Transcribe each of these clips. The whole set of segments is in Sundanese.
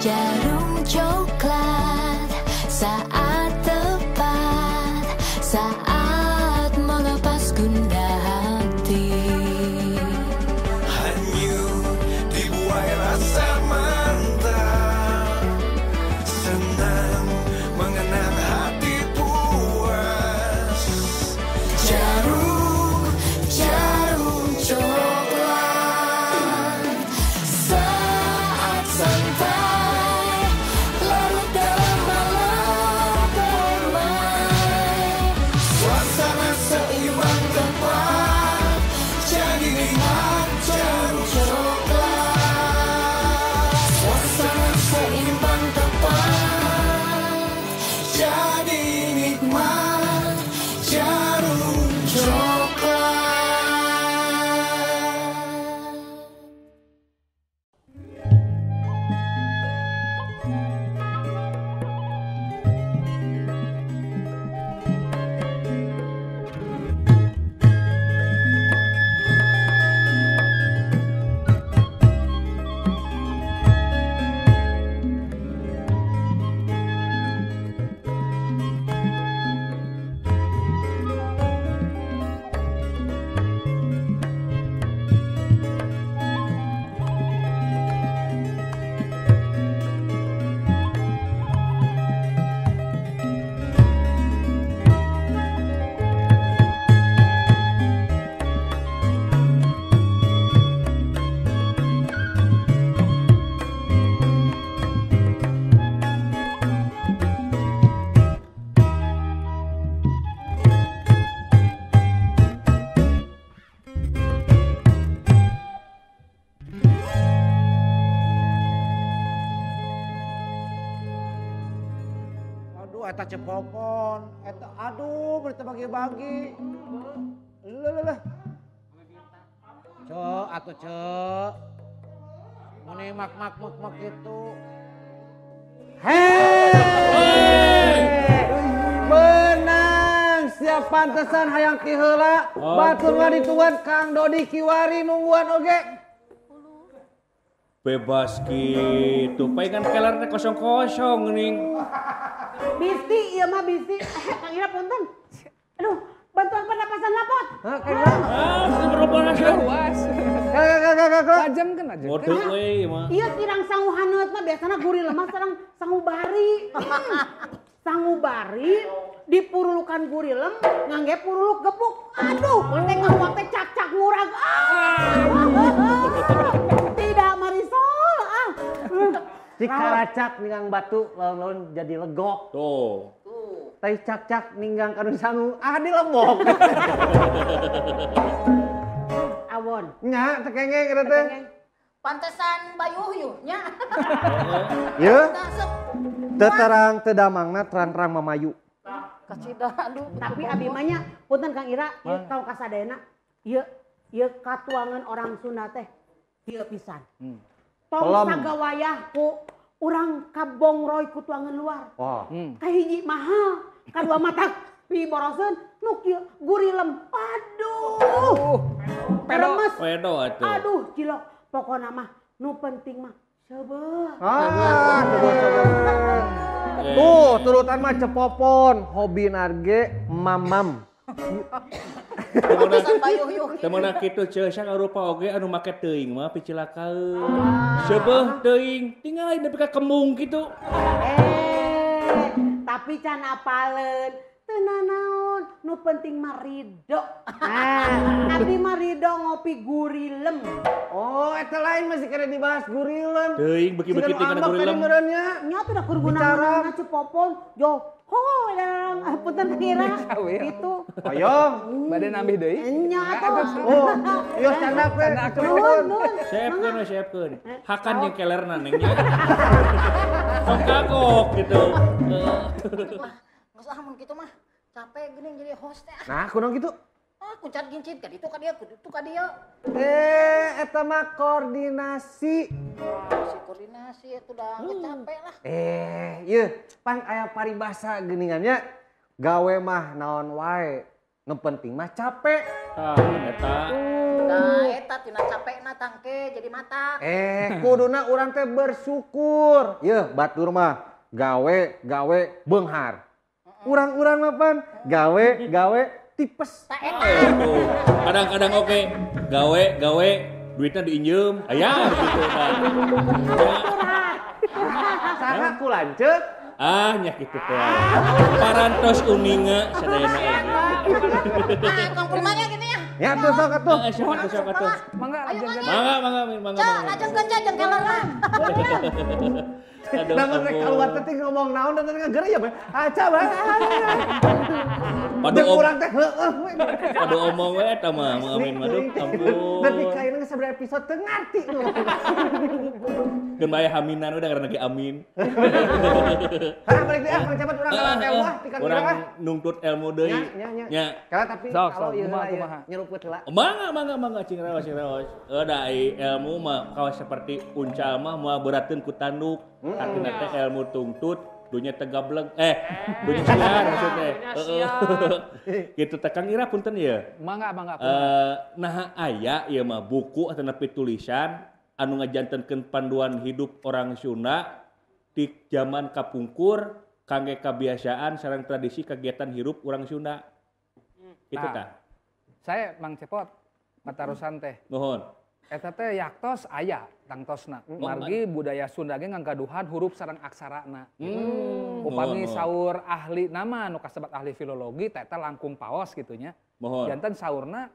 Djarum Coklat, saat tepat, saat melepas gundah hati. Hanyut dibuai rasa mantap, senang mengenang hati puas. Djarum, Djarum Coklat, saat santai larut dalam malam permai. Suasana seimbang tepat, jadi nikmat Djarum Coklat. Suasana seimbang tepat, jadi nikmat Djarum Coklat. Aduh, eta cepopon, eta aduh berita bagi-bagi. Leleleh. Cek atuh cek. Meni mak mak mak mak gitu. Hei! Menang! Siap pantesan hayang ti heula, batur ngadituan Kang Dodi kiwari nungguan oge. Bebas gitu, palingan kelernya kosong-kosong nih. Bisti, iya mah bisti. Kang Ira punten. Aduh, bantuan pernapasan lapot. Hah, kayak gimana? Ah, pernapasan luas. Kak. Tajam kan aja. Bodoh we mah. Iya kirang sangu haneut mah biasana gurih lemah sareng sangu bari. Sangu bari dipurulukan gurilem ngangge puruluk gepuk. Aduh, teh ngahuap teh cak-cak ngurag. Ah. Tidak marisol ah. Cikaracak ninggang batu laun-laun jadi legok. Tuh. Tai cak-cak ninggang kanun sangu ah dilebok. Awon. Nya teu kengeng eta teh. Pantesan bayuh nya. Ye. Teu terang teu damangna terang-terang mamayu. Kacida aduh. Tapi abi mah nya punten Kang Ira, ieu kaum kasadayana ieu ieu katuangan orang Sunda teh ieu pisan. Tong sagawayah ku urang kabongroy ku tuangan luar. Wah. Kahiji mahal, kadua mata piboroseun nu kieu gurilem. Aduh. Remes. Pedo atuh. Aduh, cilok. Pokona mah nu penting mah seubeuh. Ah, seubeuh. Tuh, turutan mah cepopon, hobi narge mamam. Temeuna kitu ceu sarupa oge anu make teuing mah picilakaeun. Seubeuh teuing tinggal nepi ka kembung kitu. Tapi can apaleun, teu nanaon, nu penting mah ridho. Ah, abdi mah ridho ngopi gurilem. Oh, eta lain masih kena dibahas gurilem. Teuing beuki-beuki teh kana gurilem. Nya tuh da keur gunana cepopon, jo. Oh, yang punten kira gitu. Hoyong, bade nambih deui. Nya atuh. Oh, ieu candak we. Nuhun, nuhun. Siapkeun we, siapkeun. Hakan jeung kelerna neng nya. Sok kagok gitu. Geus ah mun kitu mah capek geuning jadi host teh. Nah, kunaon kitu? Ah, kuncat gincit ka ditu ka dieu, ka ditu ka dieu. Eh, eta mah koordinasi. Si koordinasi itu dah capek lah. Eh, ieu pan aya paribasa geuningan nya. Gawe mah naon wae, nu penting mah capek. Tah eta. Nah, eta tina capekna tangke jadi mata. Kuduna urang teh bersyukur. Yeuh, batur mah gawe gawe beunghar. Urang-urang mah pan gawe gawe tipes. Tah eta. Kadang-kadang oke, gawe gawe duitnya diinjem, aya gitu tah. Saha ku lanceuk? Ah, nya kitu teh. Parantos uninga sadayana oge. Ah, Kang Firman-nya gitu ya. Ya tuh sok atuh. Sok atuh sok atuh. Mangga lajeng. Mangga mangga mangga. Cak, lajengkeun cak jeung kelerna. Aduh, Namun rek keluar teh ngomong naon dan ngagere ya, aca bae. Padu urang teh heueuh we. Padu omong we eta mah, Amin mah aduh ampun. Tapi kayaknya geus sabaraha episode teu ngarti nu. Geun bae haminan udah karena ge amin. Hah, balik deui ah, Kang Cepot urang kalah ilmu ah, ti Kang Urang nungtut ilmu deui. Nya. Karena tapi kalau ieu nyeruput heula. Mangga mangga mangga cing raos cing raos. Da ilmu mah kawas seperti uncal mah moal beurateun ku tanduk. Artinya teh ilmu tungtut, dunya tegableg, dunya siar maksudnya. Gitu teh Kang Ira punten ya. Mangga mangga. Nah aya ieu mah buku atanapi tulisan anu ngajantenkeun panduan hidup orang Sunda di zaman kapungkur kangge kebiasaan sareng tradisi kegiatan hirup orang Sunda. Gitu tah. Saya Mang Cepot patarosan teh. Nuhun. Eta teh yaktos aya tangtosna. Margi budaya Sunda ge ngagaduhan huruf sareng aksarana. Upami saur ahli nama nu kasebat ahli filologi teh eta langkung paos kitu nya. Janten saurna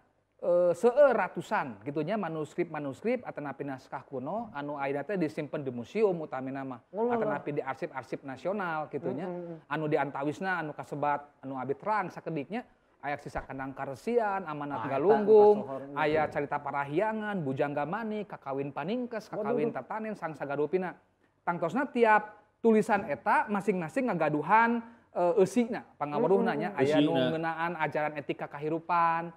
seueur ratusan kitu nya manuskrip-manuskrip atanapi naskah kuno anu ayeuna teh disimpen di museum utamina mah atanapi di arsip-arsip nasional kitu nya. Anu diantawisna anu kasebat anu abi terang sakediknya aya sisa kandang karesian, amanat galunggung, aya carita parahyangan, bujangga manik, kakawin paningkes, kakawin tatanen, sang sagarupina. Tangtosna tiap tulisan eta masing-masing ngagaduhan eusina, pangaweruhna nya, aya nu ngeunaan ajaran etika kahirupan,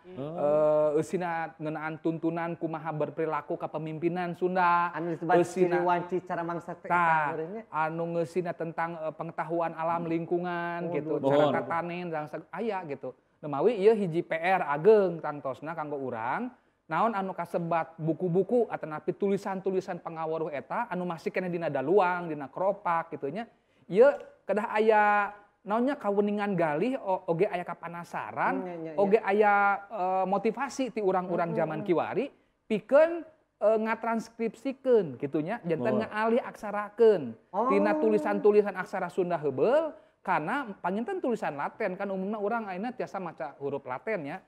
eusina ngeunaan tuntunan kumaha berperilaku kepemimpinan Sunda, anu disebut wanci cara mangsa teh anu ngeusina tentang pengetahuan alam lingkungan gitu, cara tatanen, aya gitu. Nemawi ieu hiji PR ageng tangtosna kanggo urang, naon anu kasebat buku-buku atanapi tulisan-tulisan pangaweruh eta anu masih keneh dina daluang, dina kropak kitu nya. Ieu kedah aya naonnya kaweningan galih oge aya kapanasaran, oge aya motivasi ti urang-urang zaman kiwari pikeun ngatranskripsikeun kitu nya, janten ngaalih aksarakeun tina tulisan-tulisan aksara Sunda heubeul. Karena panginten tulisan Latin kan umumnya orang ayeuna tiasa maca huruf Latin ya.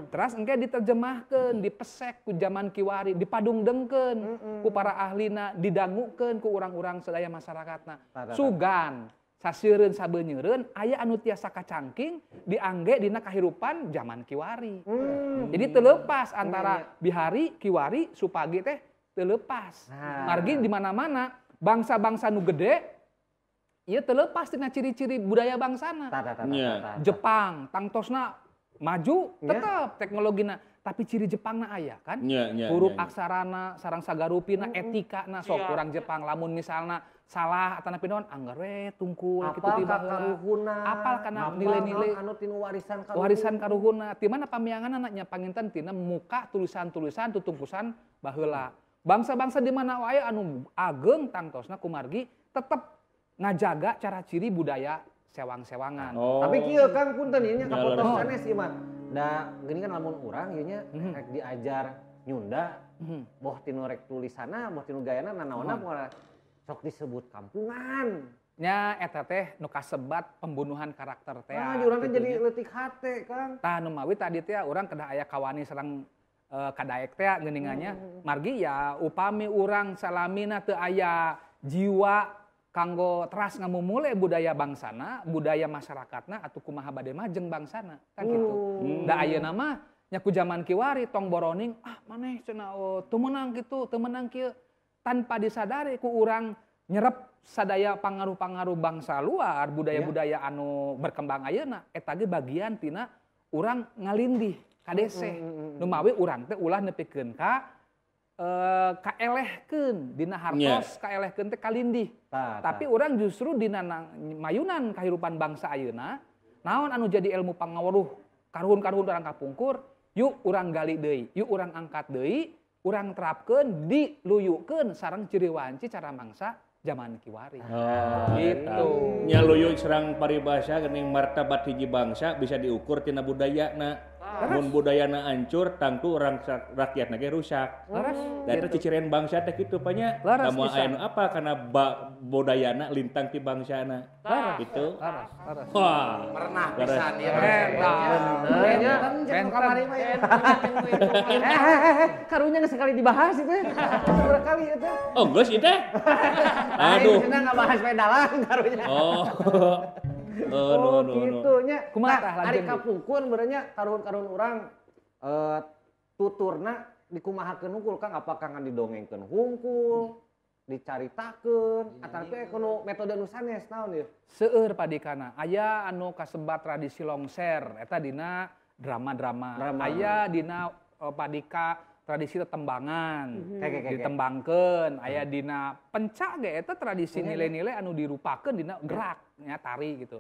Terus engke diterjemahkeun, dipesek ku zaman kiwari, dipadungdengkeun ku para ahlina, didangukeun ku urang-urang sadaya masyarakatna. Sugan, saseureun sabeunyereun aya anu tiasa kacangking diangge dina kahirupan zaman kiwari. Jadi teu lepas antara bihari, kiwari, supagi teh teu lepas. Margi di mana-mana bangsa-bangsa nu gede ieu teu lepas tina ciri-ciri budaya bangsana. Jepang tangtosna maju tetep teknologina, tapi ciri Jepangna aya kan? Huruf aksarana, sareng sagarupina, etikana sok urang Jepang lamun misalna salah atanapi naon anggar we tungkul kitu ti baheula. Apal kana nilai-nilai anu tinu warisan karuhuna. Warisan karuhuna. Ti mana pamianganna nya panginten tina muka tulisan-tulisan tutungkusan baheula. Bangsa-bangsa di mana wae anu ageng tangtosna kumargi tetep ngajaga cara ciri budaya sewang-sewangan. Tapi kieu Kang punten ieu nya kapotong sanes ieu mah. Da geuning kan lamun urang ieu nya rek diajar nyunda, boh tinu rek tulisanna, boh tinu gayana nanaonna moal sok disebut kampungan. Nya eta teh nu kasebat pembunuhan karakter teh. Ah, urang teh jadi leutik hate, Kang. Tah nu mawi tadi teh urang kedah aya kawani sareng kadaek teh geuningannya. Margi ya upami urang salamina teu aya jiwa kanggo teras ngamumule budaya bangsana, budaya masyarakatna atuh kumaha bade majeng bangsana kan gitu. Da ayeuna mah nya ku zaman kiwari tong boroning ah maneh cenah teu meunang kitu, teu meunang kieu. Tanpa disadari ku urang nyerep sadaya pangaruh-pangaruh bangsa luar, budaya-budaya anu berkembang ayeuna eta ge bagian tina urang ngalindih kadeseh. Nu mawi urang teh ulah nepikeun ka kaelehkeun dina hartos, kaelehkeun teh kalindih. Tapi orang justru dina mayunan kahirupan bangsa ayeuna, naon anu jadi ilmu pangaweruh karuhun-karuhun urang kapungkur, Yuk urang gali deui, yuk urang angkat deui, urang terapkeun, diluyukeun sareng ciri wanci cara mangsa zaman kiwari. Oh, gitu. Nya luyu serang paribasa geuning martabat hiji bangsa bisa diukur tina budayana. Mun budayana hancur tangtu orang rakyatna ge rusak. Leres. Da eta cicirian bangsa teh kitu panya. Leres Da moal pisan. aya nu apa karena budayana lintang ti bangsana. Gitu. Leres, leres. Wah. Merenah Leres. pisan ya. Eta. Bener nya. Benten. Karunya geus sekali dibahas itu ya. Seberapa kali itu. Oh, geus ieu teh. Aduh. Aduh. Nggak bahas pedalang karunya. Oh. Oh, Oh, no, no, no. gitu nya. Kumaha Nah, tah ari lanjut, kapungkur beureunya karuhun-karuhun urang tuturna dikumahakeun hungkul Kang, apakah ngan didongengkeun hungkul, dicaritakeun, ataupun kuno metode nu sanes naon ieu? Seueur padikana. Aya anu kasebat tradisi longser eta dina drama-drama. Drama. Aya dina padika tradisi tetembangan. Ke. Ditembangkeun, aya dina pencak ge eta tradisi nilai-nilai anu dirupakeun dina gerak nya tari gitu.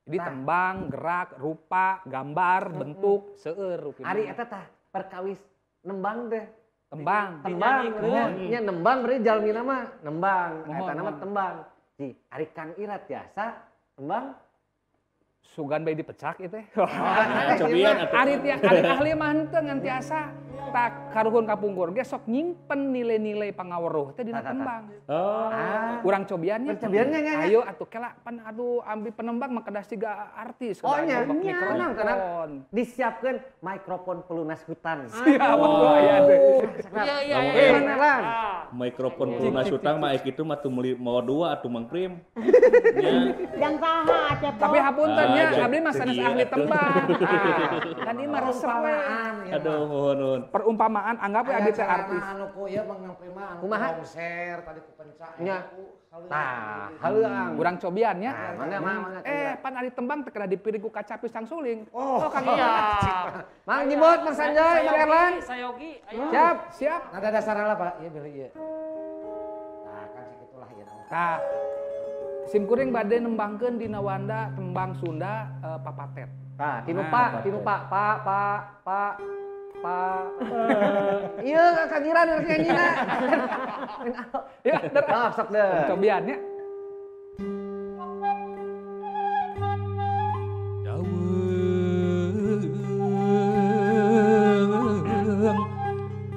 Jadi tembang, gerak, rupa, gambar, bentuk, seueur rupina. Ari eta tah perkawis nembang teh. Tembang. Tembang nya nembang berarti jalmina mah nembang, Mohon, eta nama mohon. tembang. Ji, ari Kang Irat biasa tembang. Sugan bae dipecak ieu teh. Nah, cobian atuh. Ari ari ahli mah henteu ngan tiasa tak karuhun kapungkur ge sok nyimpen nilai-nilai pangaweruh teh dina Tah, tah, tah. tembang. Oh. Ah. Urang cobiannya. Cobiannya, nya, nya. Ayo atuh kela pan aduh ambil penembang mah kedah siga artis. Oh kedah nya, bok mikrofon. tenang, tenang. Disiapkan mikrofon pelunas hutan. Siap, oh, aya teh. Iya iya Lamun iya. Mana lan? Mikrofon pelunas hutang mah kitu mah tuh meuli mawa dua atuh Mang Prim. Nya. Yang saha Acep. Tapi hapunten nya Ah, abdi mah sanes iya, ahli atuh. tembang. Kan ieu mah resep we. Aduh, mohon nuhun. Perumpamaan anggap we abdi teh artis. Anu ku ieu Mang Prima anu Kumaha? longser tadi ku pencak. Nya. Tah, haleuang. Urang cobian nya. Nah, mangga, mangga, mangga. Pan ari tembang teh kedah dipiring ku kacapi sang suling. Oh, Kang Irat. Mang Jimot, Mang Sanjoy, Mang Erlan. Sayogi, ayo. Siap. Siap. Nada dasarna lah Pak, ieu beli ieu. Nah, kan segitulah ieu. Tah. Sim kuring bade nembangkeun dina wanda tembang Sunda papatet. Tah, tinu Nah, Pak, tinu Pak, Pak, Pak, Pak, Pak. Iya, Kang Iran harus nyanyina. Ya, der. Ah, sok deh. Cobian nya. Daweung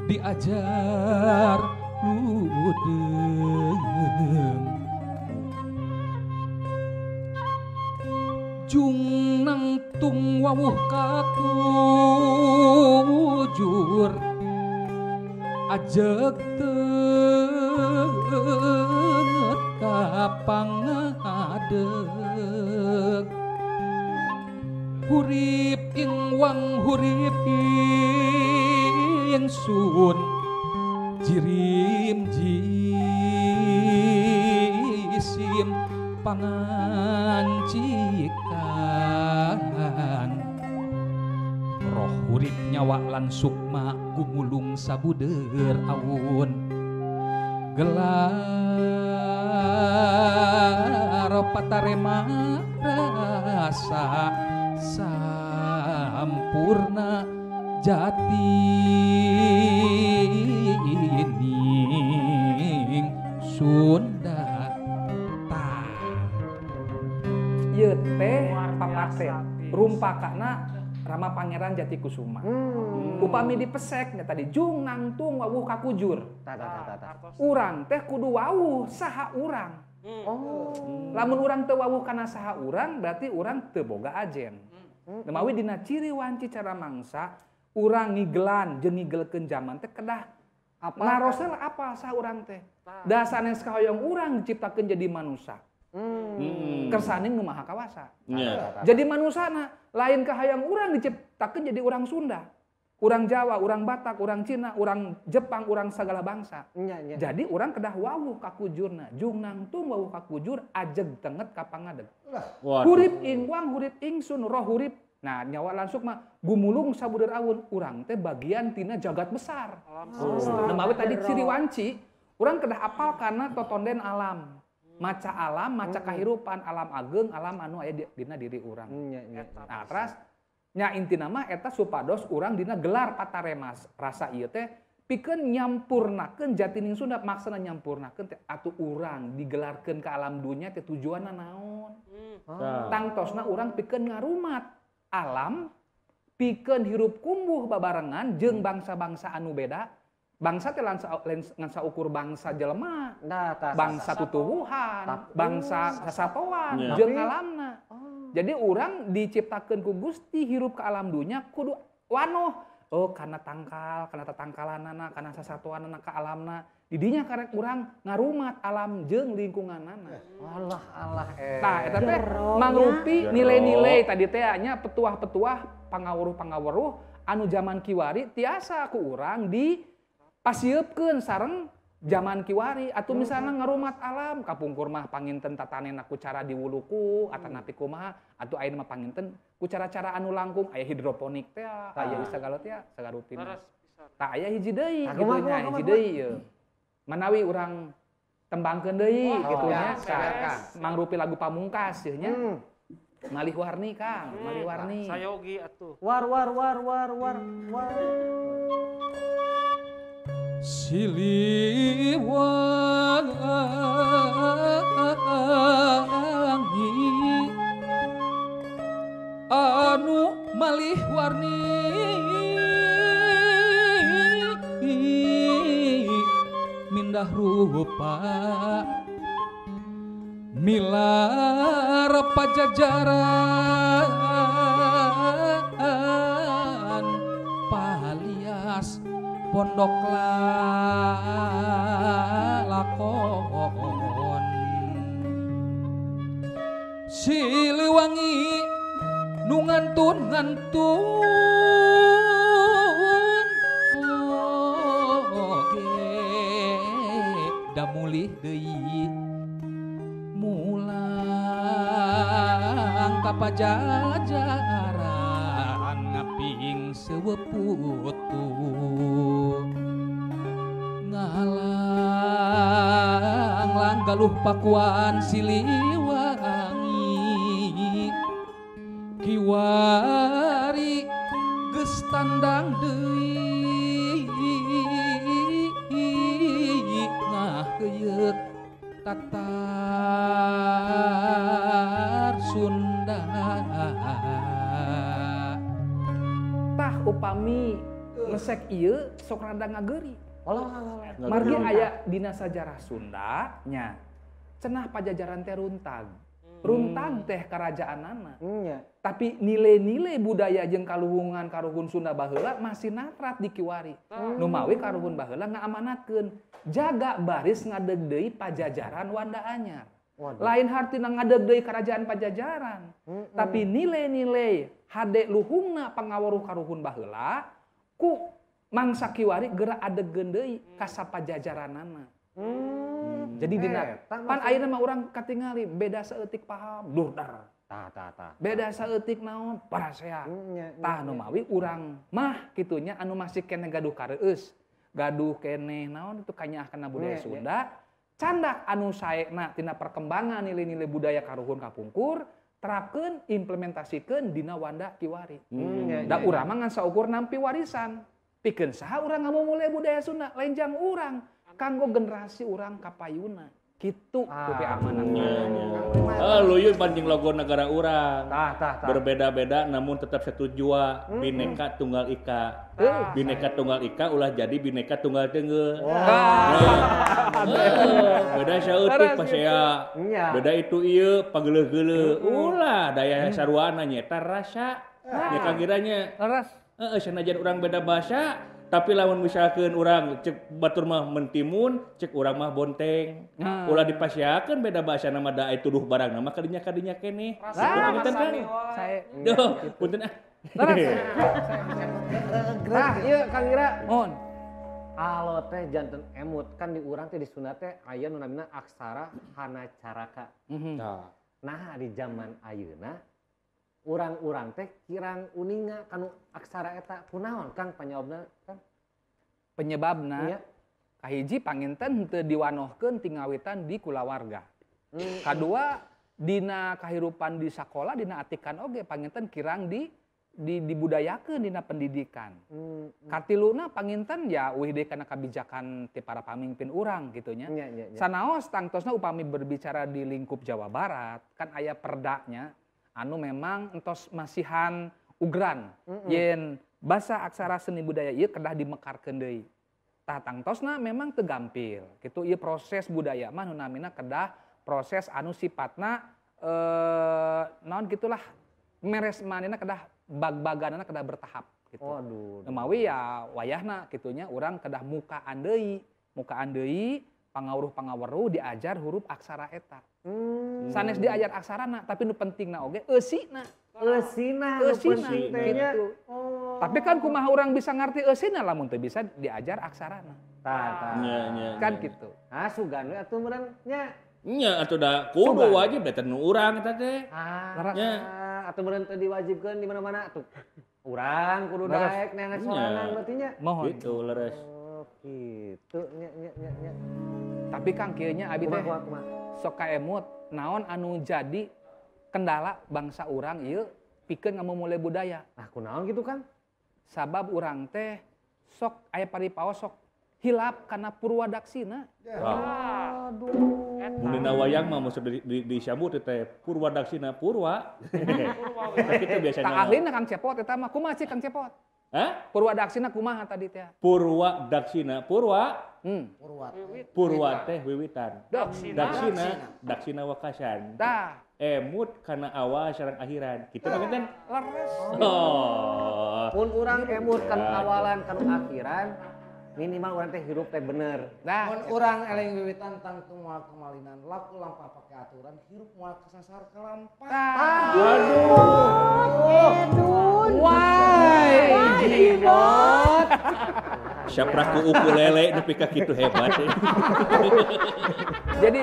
diajar ludeung jung nangtung wawuh kakujur ajeg teungeut ka pangadeg hurip ing wang hurip ing sun jirim jisim pangancikan roh hurip nyawa lan sukma gumulung sabudeur awun gelar patarema rasa sampurna jati ning Sunda tah. Ieu teh papatet. Rumpakana Rama Pangeran Jatikusuma. Upami dipesek nya tadi jung nangtung wawuh kakujur. Tah, tah, tah, tah, tah. Urang teh kudu wawuh saha urang. Oh. Lamun urang teu wawuh kana saha urang berarti urang teu boga ajen. Nemawi dina ciri wanci cara mangsa urang ngigelan jeung ngigelkeun jaman teh kedah Apa? narosel apa saha urang teh. Da sanes kahoyong urang diciptakeun jadi manusa. Kersaning nu maha kawasa. Nya. Jadi manusana lain kahayang urang diciptakeun jadi urang Sunda, urang Jawa, urang Batak, urang Cina, urang Jepang, urang segala bangsa. Nya, nya. Jadi urang kedah wawuh kakujurna, jung nangtung wawuh kakujur ajeg tenget ka pangadeg. Waduh. Hurip ing wang hurip ingsun roh hurip. Nah, nyawa langsung mah gumulung sabudeur awun urang teh bagian tina jagat besar. Nemawi tadi ciri wanci, urang kedah apal karena totonden alam. Maca alam, maca kahirupan, alam ageng, alam anu aya dina diri urang. Nya, nya. Nah, terus Nya intina mah eta supados urang dina gelar patarema rasa ieu teh pikeun nyampurnakeun jatining Sunda maksana nyampurnakeun teh atuh urang digelarkeun ka alam dunya teh tujuanna naon. Tangtosna urang pikeun ngarumat alam pikeun hirup kumbuh babarengan jeung bangsa-bangsa anu beda. Bangsa teh ngan saukur bangsa jelema, bangsa tutuwuhan, bangsa sasatoan jeung alamna. Jadi urang diciptakeun ku Gusti hirup ke alam dunya kudu wanoh. Oh kana tangkal, kana tatangkalanana, kana sasatoanana ka alamna. Didinya karek urang ngarumat alam jeung lingkunganana. Allah Allah Tah eta teh mangrupi nilai-nilai tadi teh nya petuah-petuah pangawuruh-pangawuruh anu zaman kiwari tiasa ku urang dipasieupkeun sareng zaman kiwari atau misalnya ngarumat alam kapungkur mah panginten tatanena ku cara diwuluku atanapi kumaha atau ayeuna mah panginten ku cara-cara anu langkung aya hidroponik teh aya sagala teh sagarupina tah aya hiji deui kitu nya hiji deui ieu manawi urang tembangkeun deui kitu nya mangrupi lagu pamungkas ieu nya Malih warni Kang, malih warni sayogi atuh war war war war war war Siliwangi anu malih warni mindah rupa milar pajajaran palias pondok lalakon Siliwangi nu ngantun-ngantun oge damulih deui mulang ka pajajaran ngaping seueuh putu ngalang galuh pakuan Siliwangi kiwari geus tandang deui ngaheuyeuk tatar Sunda. Tah upami ngesek ieu sok rada ngageuri. Margi aya dina sajarah Sunda nya cenah pajajaran teh runtag. Runtag teh karajaanana. Tapi nilai-nilai budaya jeung kaluhungan karuhun Sunda baheula masih natrat di kiwari. Nu mawi karuhun baheula ngaamanatkeun jaga baris ngadeg deui pajajaran Wanda Anyar. Lain hartina ngadeg deui kerajaan pajajaran. Tapi nilai-nilai hade luhungna pangaweruh karuhun baheula ku mangsa kiwari geura adegeun deui ka sapajajaranana. Jadi dina pan ayeuna mah urang katingali beda saeutik paham durdar. Tah tah tah. Beda saeutik naon parasea. Tah nu mawi urang mah kitunya anu masih keneh gaduh kareueus, gaduh keneh naon itu kanyaah kana budaya Sunda, candak anu saena tina perkembangan nilai-nilai budaya karuhun kapungkur terapkeun implementasikeun dina wanda kiwari. Da urang mah ngan saukur nampi warisan. Pikeun saha urang ngamumule budaya Sunda lain jang urang kanggo generasi urang kapayuna kitu kupi amanatna. Luyuy pancing logo negara urang. Berbeda-beda namun tetap satu jua, Bhinneka Tunggal Ika. Bhinneka Tunggal Ika ulah jadi Bhinneka Tunggal Tenggel. Beda saeutik pasea. Beda itu ieu pageuleuh-geuleuh. Ulah daya saruana nyeta rasa. Nya kagiranya. Leres. Sanajan urang beda bahasa, tapi lamun misalkeun urang cek batur mah mentimun, cek urang mah bonteng. Ulah dipasiakeun beda bahasa nama da aya tuduh barang nama kadinya-kadinya keneh. Punten kan? Sae. Duh, punten ah. Nah, ieu Kang Ira. Mohon. Alo teh janten emut kan di urang teh di Sunda teh aya nu namina aksara Hanacaraka. Nah, di zaman ayeuna urang-urang teh kirang uninga kanu aksara eta kunaon Kang panyababna Kang? Penyebabna kahiji panginten henteu diwanohkeun tingawitan di kulawarga. Kadua dina kahirupan di sakola dina atikan oge panginten kirang di dibudayakeun dina pendidikan. Katiluna panginten ya uih deui kana kabijakan ti para pamimpin urang gitu nya. Sanaos tangtosna upami berbicara di lingkup Jawa Barat kan aya perdanya anu memang entos masihan ugran yen basa aksara seni budaya ieu kedah dimekarkeun deui. Tah tangtosna memang teu gampil gitu ieu proses budaya mah nu namina kedah proses anu sifatna naon gitulah meres manena kedah bag-baganana kedah bertahap gitu. Waduh. Mawi ya wayahna kitunya urang kedah mukaan deui pangawruh-pangaweruh diajar huruf aksara eta. Sanes diajar aksarana tapi nu pentingna oge eusina. Eusina nu penting teh nya. Gitu. Oh. Tapi kan kumaha urang bisa ngarti eusina lamun teu bisa diajar aksarana. Tah tah. Kan gitu. Ah sugan we atuh meureun nya. Nya atuh da kudu wajib da nu urang eta teh. Ah. Atau meureun teu diwajibkeun di mana-mana tuh. Urang kudu daek neangan sorangan berarti nya. Mohon. Gitu leres. Oh, gitu nya nya nya nya. Tapi Kang kieu nya abi teh sok kaemut naon anu jadi kendala bangsa urang ieu pikeun ngamumule budaya. Ah kunaon gitu Kang? Sabab urang teh sok aya paripaos sok hilap kana purwadaksina. Aduh. Mun dina wayang mah maksud disambut teh purwadaksina purwa. Tapi itu biasanya. Tah ahlina Kang Cepot eta mah kumaha sih Kang Cepot? Hah? Purwadaksina kumaha tadi teh? Purwadaksina purwa. Purwa teh wiwitan. Daksina daksina wakasan. Tah. Emut kana awal sareng akhiran. Kitu mah kan? Leres. Oh. Mun urang emut kana awalan kana akhiran minimal urang teh hirup teh bener. Nah, mun urang eleng wiwitan tangtu moal kemalinan, laku lampah pake aturan, hirup moal kesasar kalampah. Aduh. Edun. Wai, jibot. Sapraku ukulele nepi ka kitu hebat. Jadi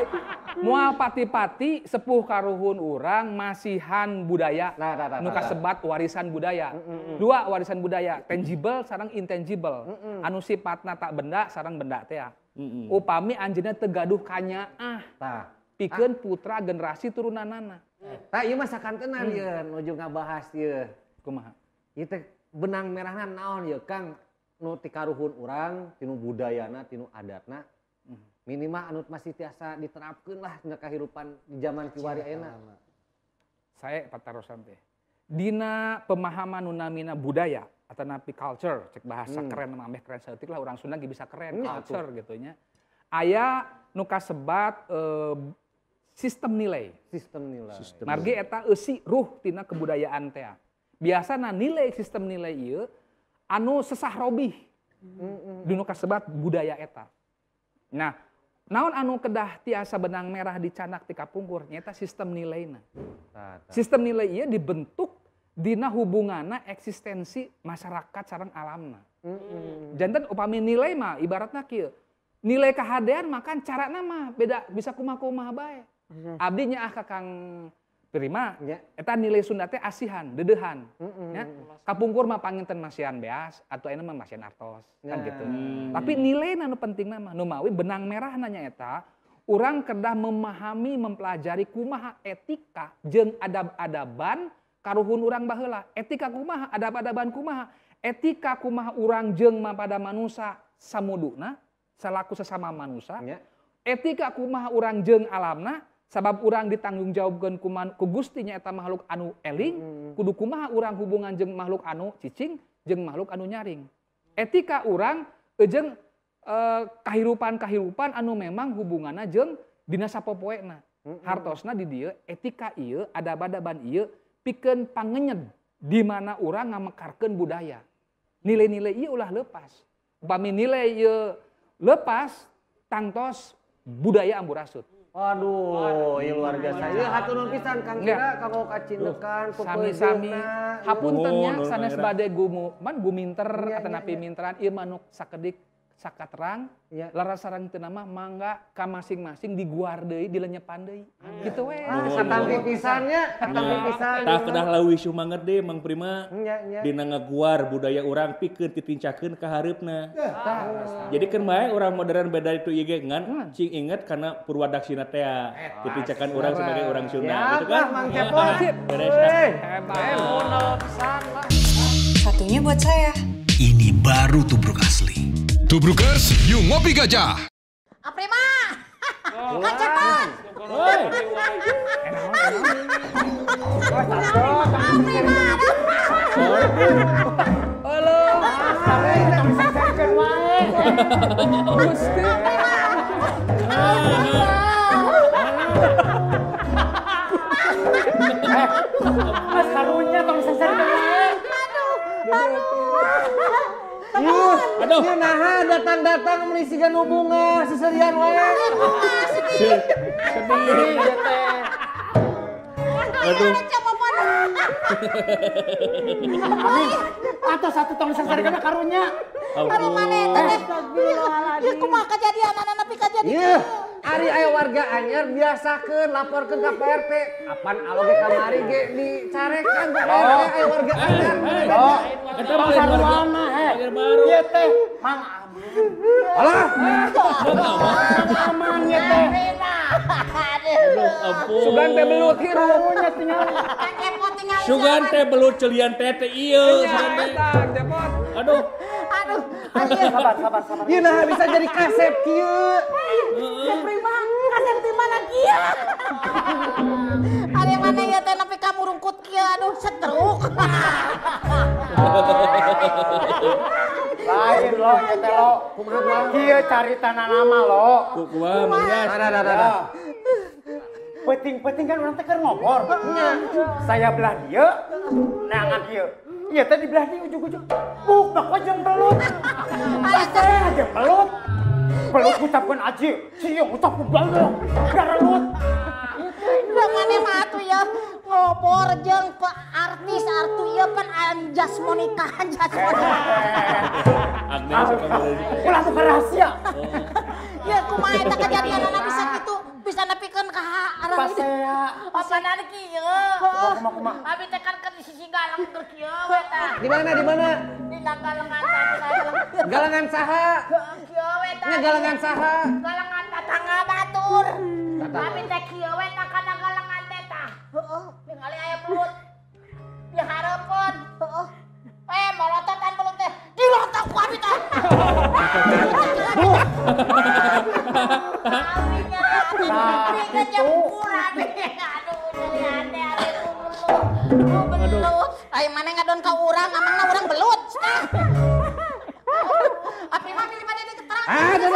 moal pati-pati sepuh karuhun urang masihan budaya. Nah, nu kasebat warisan budaya. Dua warisan budaya, tangible sareng intangible. Anu sifatna tak benda sareng benda teh. Upami anjeunna teu gaduh kanyaah. Tah. Pikeun putra generasi turunanana. Tah ieu mah sakantenan ieu nuju ngabahas ieu. Kumaha? Ieu teh benang merahna naon ieu Kang? Nu ti karuhun urang, tinu budayana, tinu adatna. Minimal anu masih tiasa diterapkeun lah dina kahirupan di zaman kiwari ayeuna. Saya patarosan teh. Dina pemahaman nu namina budaya atanapi culture, cek bahasa keren mah ameh keren saeutik lah urang Sunda ge bisa keren culture gitu nya. Aya nu kasebat sistem nilai. Sistem nilai. Margi eta eusi ruh tina kebudayaan teh. Biasana nilai sistem nilai ieu anu sesah robih. Dinu kasebat budaya eta. Nah, naon anu kedah tiasa benang merah dicanak ti kapungkur nyaeta sistem nilaina. Sistem nilai ieu dibentuk dina hubunganna eksistensi masyarakat sareng alamna. Janten upami nilai mah ibaratna kieu. Nilai kahadean mah kan carana mah beda bisa kumaha-kumaha bae. Abdi nyaah ka Kang Prima, eta nilai Sunda teh asihan, deudeuhan. Nya. Kapungkur mah panginten masihan beas atau ayeuna mah masihan artos kan gitu. Tapi nilai nu pentingna mah nu mawi benang merahna nyaeta urang kedah memahami, mempelajari kumaha etika jeung adab-adaban karuhun urang baheula. Etika kumaha, adab-adaban kumaha, etika kumaha urang jeung pada manusa samuduna salaku sesama manusa. Etika kumaha urang jeung alamna sabab urang ditanggungjawabkeun ku Gusti nyaeta makhluk anu eling, kudu kumaha urang hubungan jeung makhluk anu cicing jeung makhluk anu nyaring. Etika urang jeung kahirupan-kahirupan anu memang hubunganna jeung dina sapopoena. Hartosna di dieu etika ieu adab-adaban ieu pikeun pangenyed di mana urang ngamekarkeun budaya. Nilai-nilai ieu ulah lepas. Upami nilai ieu lepas tangtos budaya amburasut. Waduh, ieu luar biasa. Ieu hatur nuhun pisan Kang Kira kanggo kacindekan sami-sami. Hapunten nya sanes bade gumu, man guminter atanapi minteran ieu manuk sakedik sakaterang, leres sareng teu nama mangga ka masing-masing diguar deui, dilenyepan deui. Kitu we. Satampi pisan nya, satampi pisan. Tah kedah leuwih sumanget deui Mang Prima. Dina ngaguar budaya urang pikeun titincakeun ka hareupna. Jadi keun bae urang modern beda itu ieu ge ngan cing inget kana purwadaksina teh. Titincakan urang sebagai urang Sunda gitu kan. Mang Cepot. Beres. Hebat. Pisan lah. Ininya buat saya. Ini baru tubruk asli. Tubrukers, yuk ngopi gajah. Aprima. Kang Cepot. Aprima. Halo. Gusti. Mas karunya tong sesarkeun wae. Aduh. Aduh. Ieu naha datang-datang meuli siga nu bunga seserian wae. Sedih. Sedih teh. Aduh. Atau satu tong sesarkeun karunya. Aduh maneh teh. Ieu kumaha kajadian anak nepi ka jadi kieu. Ari aya warga anyar biasakeun laporkeun ka Pak RT. Apan alo ge kamari ge dicarekan ku Pak RT aya warga anyar. Oh, eta mah sarwana heh. Ieu teh Mang Aman. Alah, Mang Aman ieu teh. Aduh, ampun. Sugan teh belut hirup. Sugan teh belut celian teh teh ieu. Sugan teh. Aduh. Aduh. Sabar, sabar, sabar. Ieu nah bisa jadi kasep kieu. Prima, kasep di mana kieu? Ari mana ieu teh nepi ka murungkut kieu aduh stroke. Lain lo ieu teh lo. Kumaha kieu caritana nama lo. Kumaha Mang Yas? Ada. Penting-penting kan urang teh keur ngobor. Saya belah dieu, neangan ieu. Iya tadi belah dieu ujug-ujug. Buk bak jeung belut. Saya aja belut. Belut ucapkeun aji, sieu ucapkeun balong. Garelut. Da maneh mah atuh ya ngobor jeung pe artis artu ieu pan Anjas Monica, Anjas Monica. Agnes ulah buka rahasia. Ya kumaha eta kejadianna bisa kitu? Bisa nepikeun ka arah pasea. Pasanana kieu. Kumaha kumaha. Abi teh kan keur di sisi galang keur kieu we tah. Di mana di mana? Dina galengan tadi. Galengan saha? Kieu we tah. Nya galengan saha? Galengan tatangga batur. Abi teh kieu we tah kana galengan teh tah. Heeh, ningali aya belut. Di hareupeun. Heeh. Molototan belut teh. Dilotok ku abi teh. Nah, itu. Aduh, ayo mana ngadon ka urang, amangna urang belut. Api mah milih pada diketerang. Ah, dah.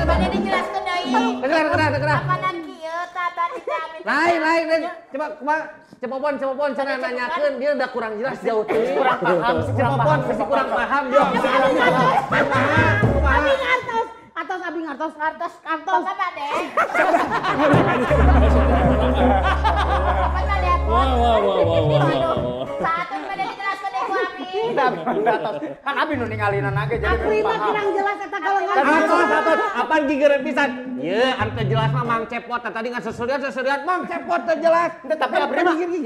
Pada dijelaskeun deui. Dengar. Apanan kieu tah tadi teh abi. Lain. Coba kumaha? Cepopon cenah nanyakeun dia udah kurang jelas jauh teuing. Kurang paham, Cepopon pasti kurang paham dia. Kumaha? Kumaha? Abi ngartos. Atos abi ngartos, ngartos, ngartos. Bapak bade. Bapak bade. Wah. Saat pada dijelaskeun deui ku abi. Kan abi nu ningalina ge jadi Abri mah kurang jelas eta galengan. Atos, apaan gigireun pisan? Ieu anu teu jelas mah Mang Cepot tadi ngan seserian Mang Cepot teu jelas. Tapi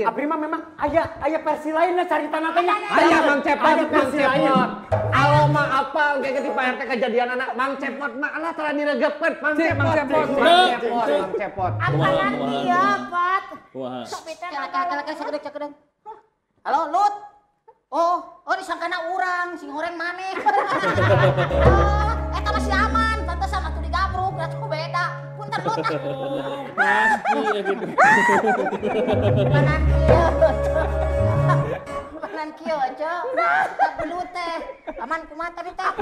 abri mah memang aya versi lainnya caritana teh nya. Aya Mang Cepot, Mang Cepot. Alo mah apal kayak di Pak RT kejadian anak Mang Cepot mah alah tara diregepkeun Mang Cepot. Mang Cepot. Apanan kieu, Pat? Sok teh kala-kala sakedeng-sakedeng. Halo, Lut. Oh, disangkana urang, sing horeng maneh. Oh, eta masih aman, pantesan atuh digabruk, atuh beda. Punten Lut. Pasti ya gitu. Manan kieu. Manan kieu aja. Tak belut teh. Aman kumaha tapi teh.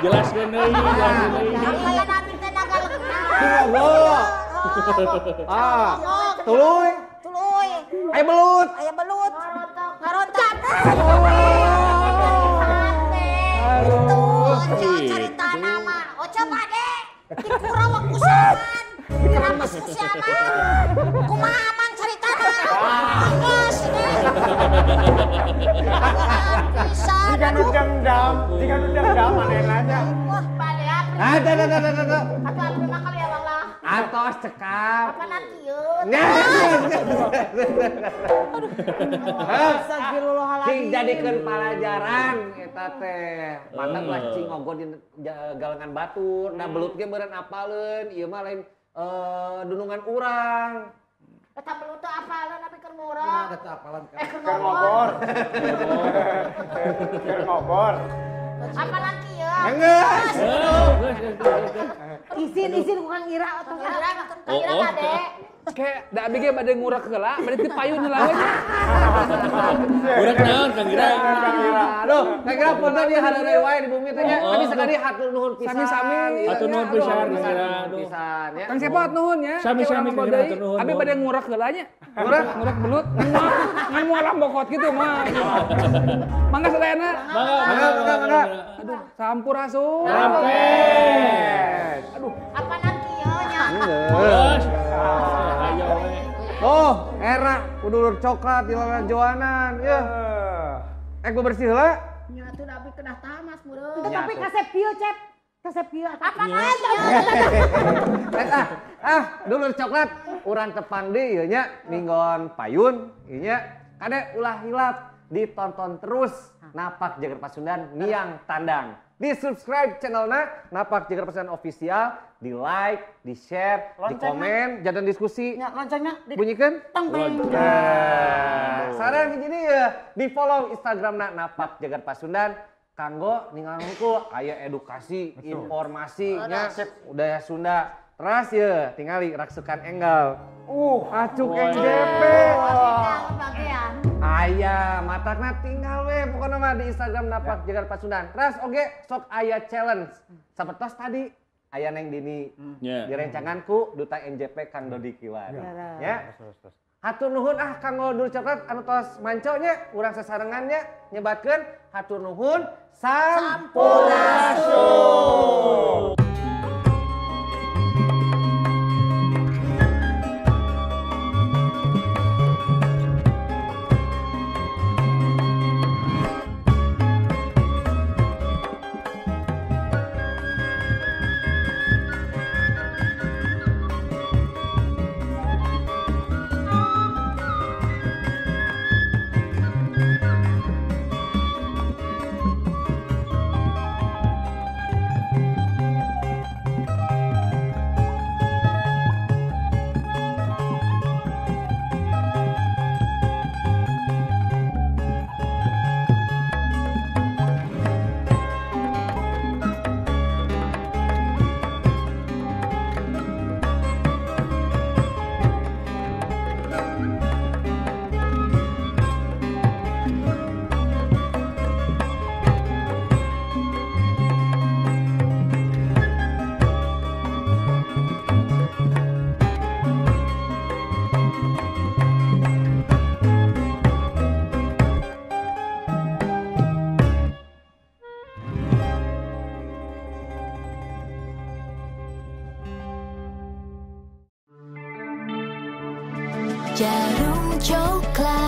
Jelaskeun deui, jelaskeun deui. Apanan abi teh nagalengan. Ah, tuluy. Tuluy. Aya belut. Aya belut. Ngarontak. Itu Oca carita nama. Oca bade. Dikurawak ku siaman. Dirames ku siaman. Kumaha aman caritana. Geus deh. Bisa. Jika nu dendam, manehna nya. Wah, bade abri. Ada. Atuh abri mah kali ya lah. Atos cekap. Apanan kieu? Astagfirullahaladzim. Cing jadikeun palajaran eta teh. Mantap lah cing ogo di galengan batur. Da belut ge meureun apaleun, ieu mah lain dunungan urang. Eta belut teh apalan abi keur ngurang. Eta apalan keur ngobor. Keur ngobor. Apalan kieu? Geus. Isin ku Kang Ira atuh. Kang Ira kade. Kayak da abi ge bade ngurek heula, bade teu payun heula we nya. Ngurek naon Kang Ira? Aduh, Kang Ira punten ieu hareureuy wae di bumi teh nya. Tapi sekali hatur nuhun pisan. Sami-sami. Hatur nuhun pisan Kang Ira. Pisan ya. Kang Cepot nuhun nya. Sami-sami Kang Ira hatur nuhun. Abi bade ngurek heula nya. Ngurek belut. Ngan moal bokot kitu mah. Mangga sadayana. Mangga mangga. Aduh, sampurasun. Rampes. Aduh. Apanan kieu nya? Geus. Oh, era kudulur coklat di lalajoanan, ya. Gua bersih heula. Nya atuh abi kedah tamas meureun. Teu tapi kasep kieu, Cep. Kasep kieu. Apanan kieu? Dulur coklat urang tepang deui ieu nya minggon payun ieu nya. Kade ulah hilap ditonton terus Napak Jagar Pasundan Miang Tandang. Di subscribe channelna Napak Jagar Pasundan Official, di like, di share, di komen, jangan diskusi. Ya, loncengna bunyikan. Tong tong. Nah, sareng hiji deui ya, di follow Instagramna Napak Jagar Pasundan kanggo ningalangku aya edukasi, informasi nya budaya Sunda. Teras ya, tingali raksukan enggal. Acuk NJP. Aya, matakna tinggal we pokokna mah di Instagram Napak Jagar Pasundan. Teras oge sok aya challenge. Sapertos tadi aya Neng Dini. Direncangan ku Duta NJP Kang Dodi Kiwan. Ya. Hatur nuhun kanggo dulur coklat anu tos manco nya urang sasarengan nya nyebatkeun hatur nuhun sampurasun. Jarum coklat.